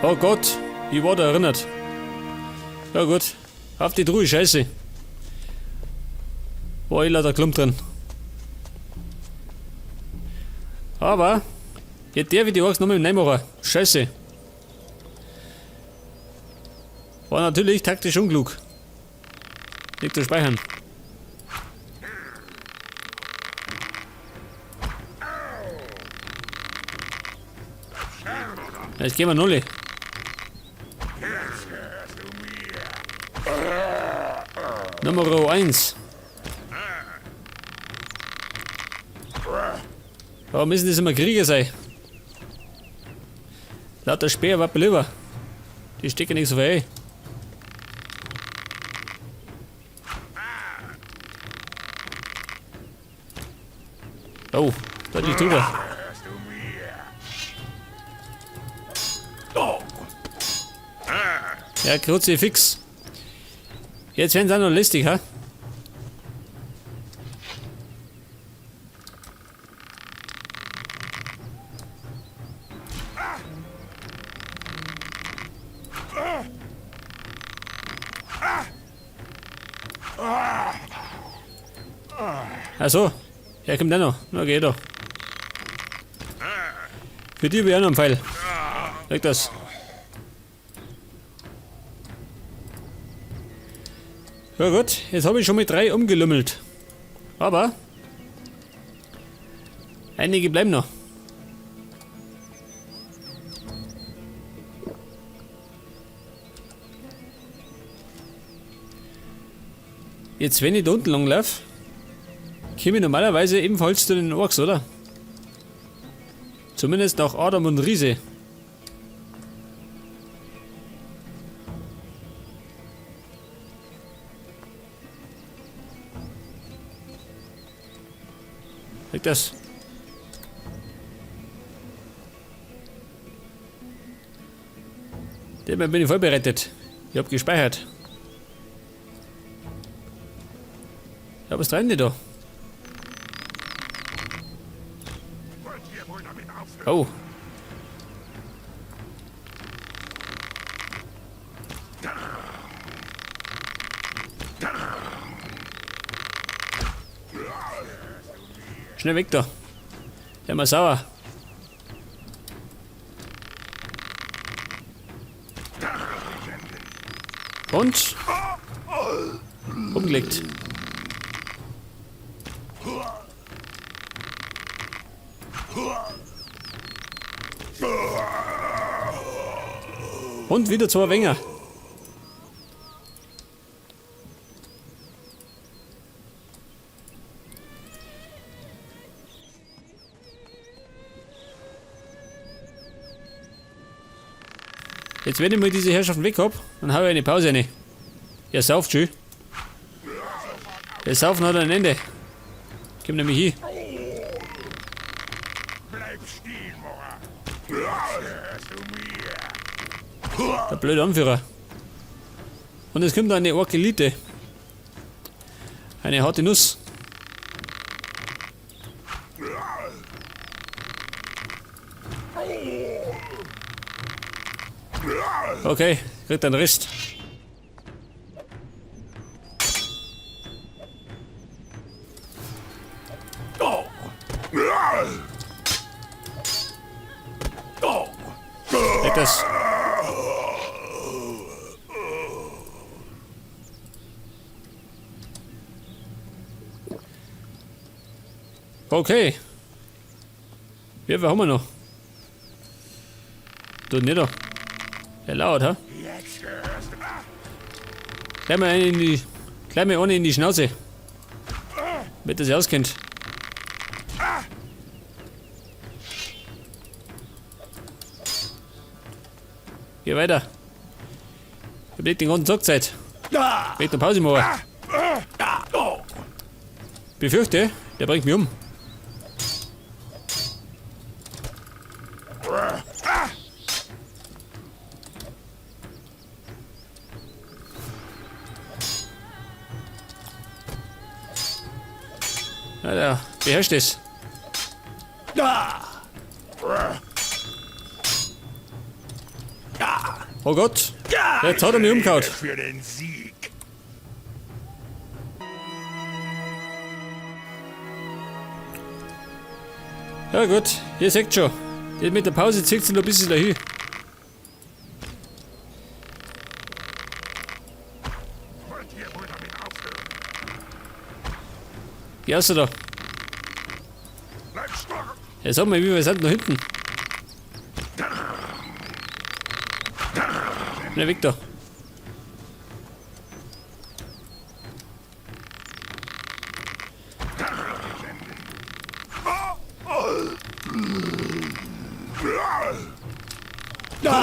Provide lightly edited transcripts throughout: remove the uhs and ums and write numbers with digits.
Oh Gott, ich war da erinnert. Ja gut, auf die Truhe, scheiße. War eh lauter Klump drin. Aber, jetzt der wie die Orks nochmal reinmachen. Scheiße. War natürlich taktisch unklug. Nicht zu speichern. Jetzt gehen wir Null. Nummer 1. Warum müssen das immer Krieger sein? Lauter Speer, was lieber. Die stecken nicht so weit. Oh, deutlich drüber. Ja, Kruzifix. Jetzt werden sie auch noch listig, ha? Ach so, ja, kommt der noch. Na, geht doch. Für die hab ich auch noch einen Pfeil. Leg das. Ja gut, jetzt hab ich schon mit 3 umgelümmelt. Aber einige bleiben noch. Jetzt, wenn ich da unten lang lauf, komme ich normalerweise ebenfalls zu den Orks, oder? Zumindest nach Adam und Riese. Liegt das? Dem bin ich vorbereitet. Ich hab gespeichert. Ja, was treiben die da? Oh. Schnell weg da. Der war sauer. Und umgelegt. Und wieder 2 Wenger. Jetzt, wenn ich mal diese Herrschaften weg hab, dann hab ich eine Pause rein. Ja, sauft schön. Der Saufen hat ein Ende. Komm nämlich hier. Bleib stehen, Mora. Der blöde Anführer. Und es kommt eine Ork-Elite. Eine harte Nuss. Okay, kriegt einen Rest. Weg das. Okay. Wie viel haben wir noch? Tut nicht da. Der lauert, ha? Gleich mal einen in die, gleich mal eine in die Schnauze. Damit er sich auskennt. Geh weiter. Ich hab den ganzen Tag Zeit. Ich möchte eine Pause machen. Befürchte, der bringt mich um. Ja, der beherrscht es. Oh Gott! Jetzt hat er mich umgehauen. Für den Sieg. Ja gut, ihr seht schon. Das mit der Pause zieht sich noch ein bisschen dahin. Wollt ihr wohl damit aufhören? Geh raus da. Bleib stark! Ja, sag mal, wie wir sind da hinten? Na, weg da.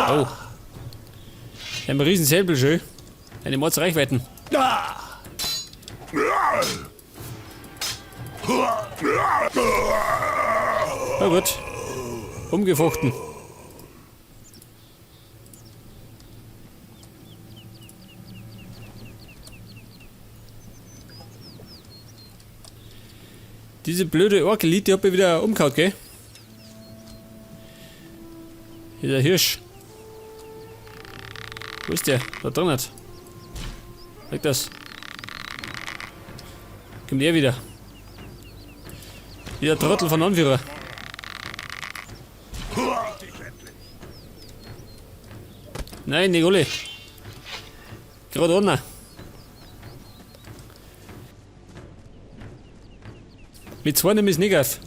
Oh. Ein riesen Säbel, schön. Eine Mordsreichweiten. Na gut. Umgefochten. Diese blöde Ork-Elite, die hat mich wieder umgehauen, gell? Hier der Hirsch. Wo ist der? Da drin hat. Weg das. Kommt er wieder. Dieser Trottel von Anführer. Nein, nicht alle. Gerade einer. Mit zwei nehme ich es nicht auf.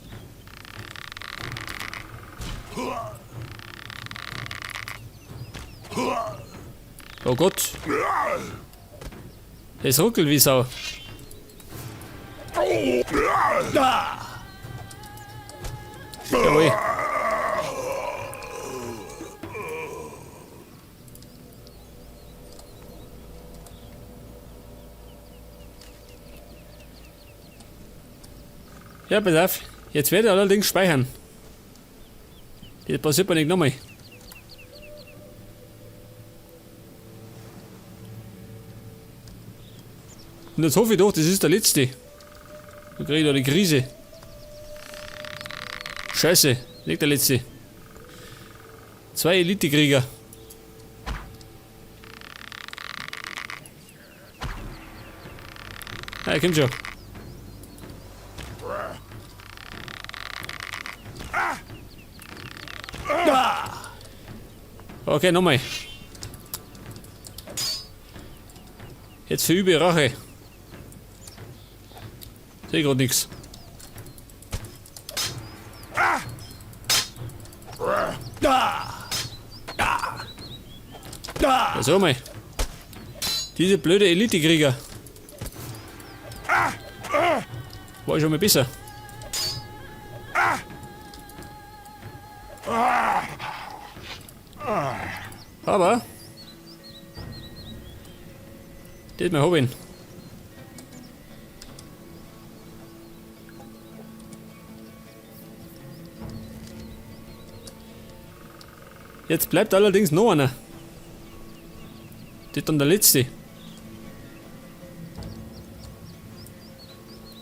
Oh Gott. Es ruckelt wie Sau. Jawohl. Ja, pass auf. Jetzt werde ich allerdings speichern. Das passiert mir nicht nochmal. Und jetzt hoffe ich doch, das ist der letzte. Da kriege ich da die Krise. Scheiße, nicht der letzte. Zwei Elite-Krieger. Ah, kommt schon. Okay, nochmal. Jetzt verübe ich Rache. Seh grad nix. Ja, sag mal. Diese blöde Elite-Krieger. War schon mal besser. Aber das mal hab ihn. Jetzt bleibt allerdings noch einer. Das ist dann der letzte.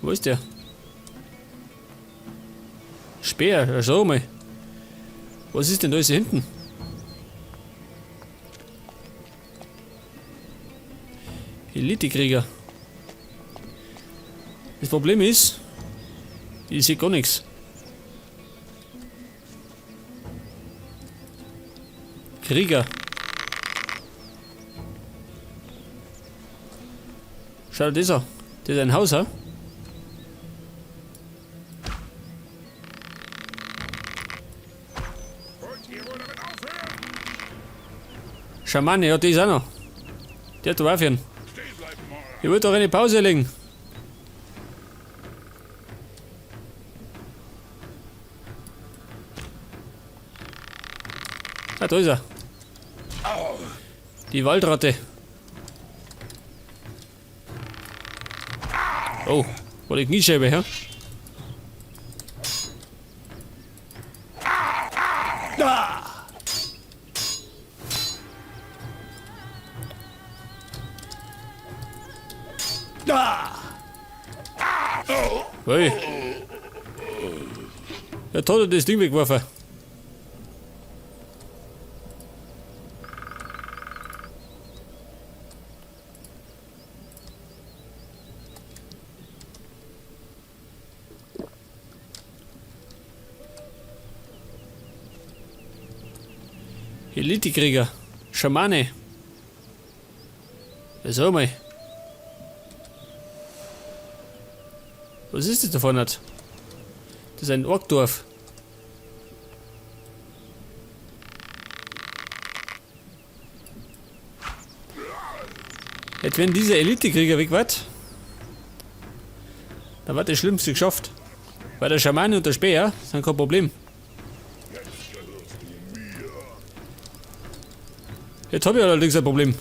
Wo ist der? Speer, schau mal. Was ist denn da alles hinten? Elite-Krieger. Das Problem ist, ich sehe gar nichts. Krieger. Schau dir das an. Das ist ein Haus, hä? Wollt ihr wohl damit aufhören? Schamane, ja, die ist auch noch. Der hat doch auch für. Stehen bleiben, Mora. Ich wollte doch eine Pause legen. Ah, da ist er. Die Waldratte. Oh, war die Kniescheibe, ja? Hey. Jetzt hat er das Ding weggeworfen. Elite-Krieger. Schamane. Ja, sag mal. Was ist das da vorne? Das ist ein Orkdorf. Jetzt, wenn dieser Elite-Krieger weg war, dann war das Schlimmste geschafft. Weil der Schamane und der Speer sind kein Problem. Jetzt hab ich allerdings ein Problem.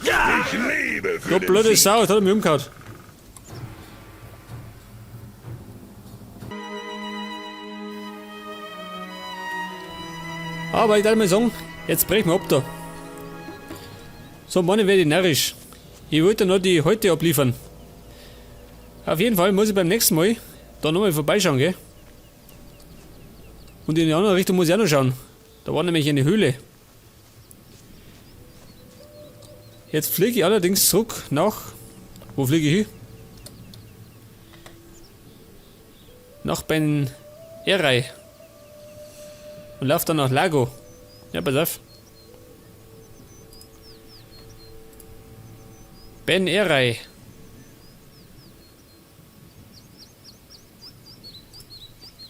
Ich lebe für Du den blöde Sieg. Sau, jetzt hat er mich umgehauen. Aber ich darf mal sagen, jetzt brechen wir ab da. So, morgen werde ich närrisch. Ich wollte noch die heute abliefern. Auf jeden Fall muss ich beim nächsten Mal da nochmal vorbeischauen, gell? Und in die andere Richtung muss ich auch noch schauen. Da war nämlich eine Höhle. Jetzt fliege ich allerdings zurück nach... Wo fliege ich hin? Nach Ben Erei. Und lauf dann nach Lago. Ja, pass auf. Ben Erei.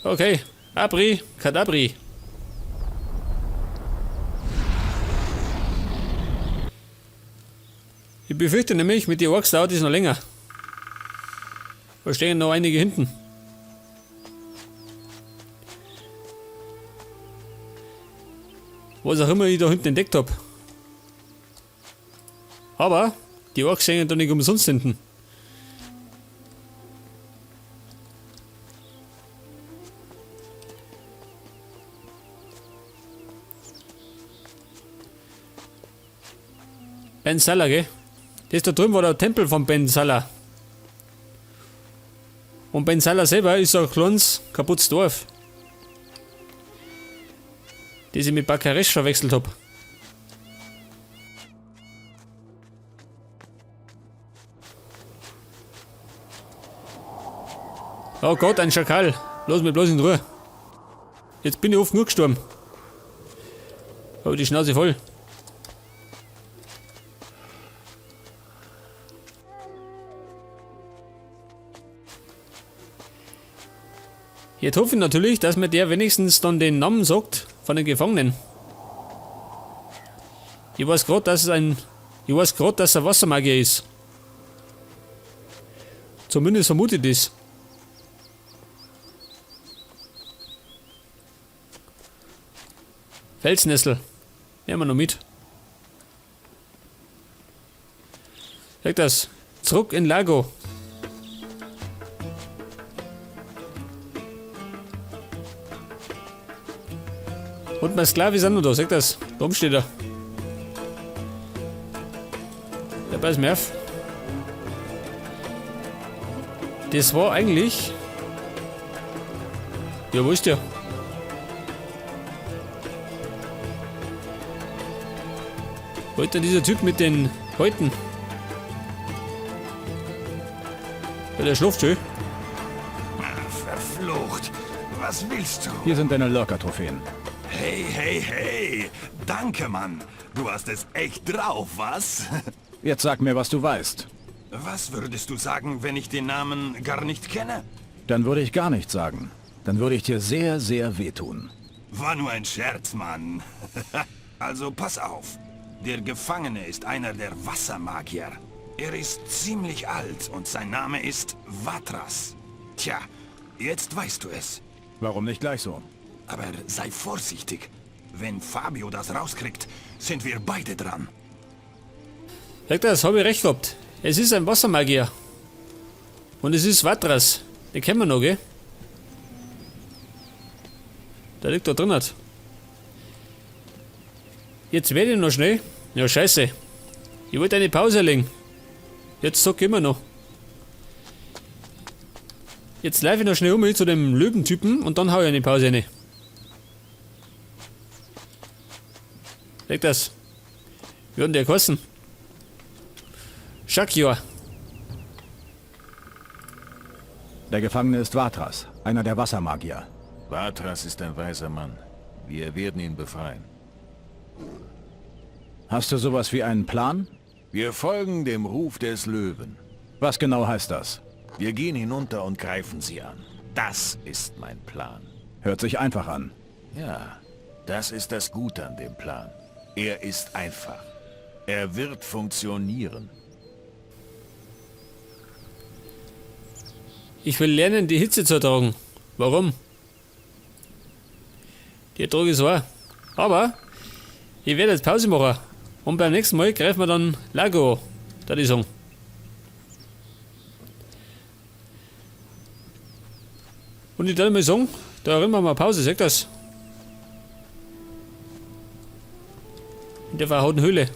Okay. Abri, Kadabri. Ich befürchte nämlich, mit den Orks dauert es noch länger. Da stehen noch einige hinten. Was auch immer ich da hinten entdeckt hab. Aber die Orks stehen da nicht umsonst hinten. Ben Salah, gell? Das da drüben war der Tempel von Ben Salah. Und Ben Salah selber ist ein kleines, kaputtes Dorf. Das ich mit Bakaresh verwechselt hab. Oh Gott, ein Schakal. Lass mich bloß in Ruhe. Jetzt bin ich oft genug gestorben. Hab die Schnauze voll. Jetzt hoffe ich natürlich, dass mir der wenigstens dann den Namen sagt von den Gefangenen. Ich weiß grad, dass es ein, ich weiß grad, dass er Wassermagier ist. Zumindest vermute ich das. Felsnessel. Nehmen wir noch mit. Sag das. Zurück in Lago. Und mein Sklave ist auch noch da, sag das. Da oben steht er. Ja, pass mir auf. Das war eigentlich... Ja, wo ist der? Wo ist denn dieser Typ mit den Häuten? Ja, der schläft schön. Verflucht. Was willst du? Hier sind deine Lurker-Trophäen. Hey, hey, hey. Danke, Mann. Du hast es echt drauf, was? Jetzt sag mir, was du weißt. Was würdest du sagen, wenn ich den Namen gar nicht kenne? Dann würde ich gar nichts sagen. Dann würde ich dir sehr, sehr wehtun. War nur ein Scherz, Mann. Also pass auf. Der Gefangene ist einer der Wassermagier. Er ist ziemlich alt und sein Name ist Vatras. Tja, jetzt weißt du es. Warum nicht gleich so? Aber sei vorsichtig. Wenn Fabio das rauskriegt, sind wir beide dran. Sag das, hab ich recht gehabt. Es ist ein Wassermagier. Und es ist Vatras. Den kennen wir noch, gell? Der liegt da drin. Jetzt werde ich noch schnell. Ja, scheiße. Ich wollte eine Pause legen. Jetzt sag ich immer noch. Jetzt laufe ich noch schnell um zu dem Löwentypen und dann hau ich eine Pause rein. Leg das. Wie hat denn der geheißen? Shakyor. Der Gefangene ist Vatras, einer der Wassermagier. Vatras ist ein weiser Mann. Wir werden ihn befreien. Hast du sowas wie einen Plan? Wir folgen dem Ruf des Löwen. Was genau heißt das? Wir gehen hinunter und greifen sie an. Das ist mein Plan. Hört sich einfach an. Ja, das ist das Gute an dem Plan. Er ist einfach. Er wird funktionieren. Ich will lernen, die Hitze zu ertragen. Warum? Die Ertrag ist wahr. Aber ich werde jetzt Pause machen. Und beim nächsten Mal greifen wir dann Lago an, da ich sagen. Und ich würde mal sagen, da erinnern wir mal Pause, sagt das. In der verhauten Höhle.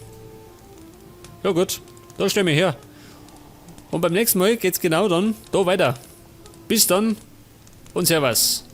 Ja gut, da stellen wir her. Und beim nächsten Mal geht's genau dann da weiter. Bis dann und Servus.